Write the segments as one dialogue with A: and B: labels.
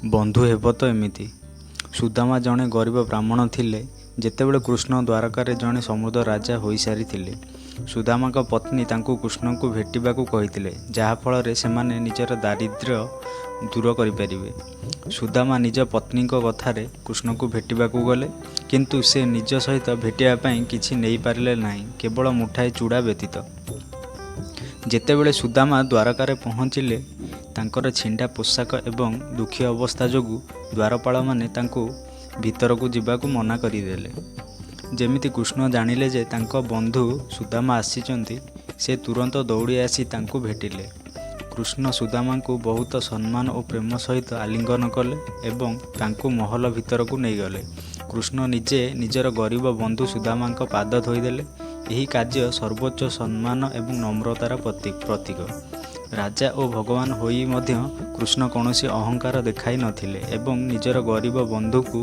A: ବନ୍ଧୁ ହେବ ତ ଏମିତି। ସୁଦାମା ଜଣେ ଗରିବ ବ୍ରାହ୍ମଣ ଥିଲେ, ଯେତେବେଳେ କୃଷ୍ଣ ଦ୍ୱାରକାରେ ଜଣେ ସମୃଦ୍ଧ ରାଜା ହୋଇସାରିଥିଲେ। ସୁଦାମାଙ୍କ ପତ୍ନୀ ତାଙ୍କୁ କୃଷ୍ଣଙ୍କୁ ଭେଟିବାକୁ କହିଥିଲେ, ଯାହା ଫଳରେ ସେମାନେ ନିଜର ଦାରିଦ୍ର୍ୟ ଦୂର କରିପାରିବେ। ସୁଦାମା ନିଜ ପତ୍ନୀଙ୍କ କଥାରେ କୃଷ୍ଣଙ୍କୁ ଭେଟିବାକୁ ଗଲେ, କିନ୍ତୁ ସେ ନିଜ ସହିତ ଭେଟିବା ପାଇଁ କିଛି ନେଇପାରିଲେ ନାହିଁ, କେବଳ ମୁଠାଏ ଚୁଡ଼ା ବ୍ୟତୀତ। ଯେତେବେଳେ ସୁଦାମା ଦ୍ୱାରକାରେ ପହଞ୍ଚିଲେ, ତାଙ୍କର ଛିଣ୍ଡା ପୋଷାକ ଏବଂ ଦୁଃଖୀ ଅବସ୍ଥା ଯୋଗୁଁ ଦ୍ୱାରପାଳମାନେ ତାଙ୍କୁ ଭିତରକୁ ଯିବାକୁ ମନା କରିଦେଲେ। ଯେମିତି କୃଷ୍ଣ ଜାଣିଲେ ଯେ ତାଙ୍କ ବନ୍ଧୁ ସୁଦାମା ଆସିଛନ୍ତି, ସେ ତୁରନ୍ତ ଦୌଡ଼ି ଆସି ତାଙ୍କୁ ଭେଟିଲେ। କୃଷ୍ଣ ସୁଦାମାଙ୍କୁ ବହୁତ ସମ୍ମାନ ଓ ପ୍ରେମ ସହିତ ଆଲିଙ୍ଗନ କଲେ ଏବଂ ତାଙ୍କୁ ମହଲ ଭିତରକୁ ନେଇଗଲେ। କୃଷ୍ଣ ନିଜେ ନିଜର ଗରିବ ବନ୍ଧୁ ସୁଦାମାଙ୍କ ପାଦ ଧୋଇଦେଲେ। ଏହି କାର୍ଯ୍ୟ ସର୍ବୋଚ୍ଚ ସମ୍ମାନ ଏବଂ ନମ୍ରତାର ପ୍ରତୀକ। ରାଜା ଓ ଭଗବାନ ହୋଇ ମଧ୍ୟ କୃଷ୍ଣ କୌଣସି ଅହଙ୍କାର ଦେଖାଇ ନଥିଲେ ଏବଂ ନିଜର ଗରିବ ବନ୍ଧୁକୁ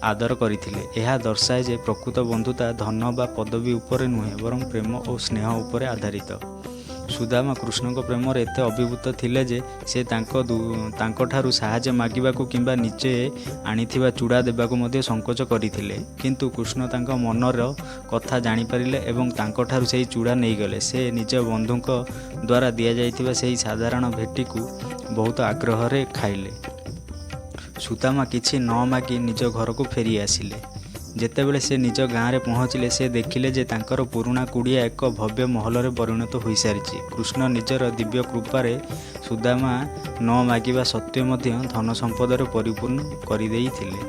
A: ଆଦର କରିଥିଲେ। ଏହା ଦର୍ଶାଏ ଯେ ପ୍ରକୃତ ବନ୍ଧୁତା ଧନ ବା ପଦବୀ ଉପରେ ନୁହେଁ, ବରଂ ପ୍ରେମ ଓ ସ୍ନେହ ଉପରେ ଆଧାରିତ। ସୁଦାମା କୃଷ୍ଣଙ୍କ ପ୍ରେମରେ ଏତେ ଅଭିଭୂତ ଥିଲେ ଯେ ସେ ତାଙ୍କଠାରୁ ସାହାଯ୍ୟ ମାଗିବାକୁ କିମ୍ବା ନିଜେ ଆଣିଥିବା ଚୁଡ଼ା ଦେବାକୁ ମଧ୍ୟ ସଂକୋଚ କରିଥିଲେ। କିନ୍ତୁ କୃଷ୍ଣ ତାଙ୍କ ମନର କଥା ଜାଣିପାରିଲେ ଏବଂ ତାଙ୍କଠାରୁ ସେହି ଚୁଡ଼ା ନେଇଗଲେ। ସେ ନିଜ ବନ୍ଧୁଙ୍କ ଦ୍ୱାରା ଦିଆଯାଇଥିବା ସେହି ସାଧାରଣ ଭେଟିକୁ ବହୁତ ଆଗ୍ରହରେ ଖାଇଲେ। ସୁଦାମା କିଛି ନ ମାଗି ନିଜ ଘରକୁ ଫେରିଆସିଲେ। ଯେତେବେଳେ ସେ ନିଜ ଗାଁରେ ପହଞ୍ଚିଲେ, ସେ ଦେଖିଲେ ଯେ ତାଙ୍କର ପୁରୁଣା କୁଡ଼ିଆ ଏକ ଭବ୍ୟ ମହଲରେ ପରିଣତ ହୋଇସାରିଛି। କୃଷ୍ଣ ନିଜର ଦିବ୍ୟ କୃପାରେ ସୁଦାମା ନ ମାଗିବା ସତ୍ତ୍ୱେ ମଧ୍ୟ ଧନ ସମ୍ପଦରେ ପରିପୂର୍ଣ୍ଣ କରିଦେଇଥିଲେ।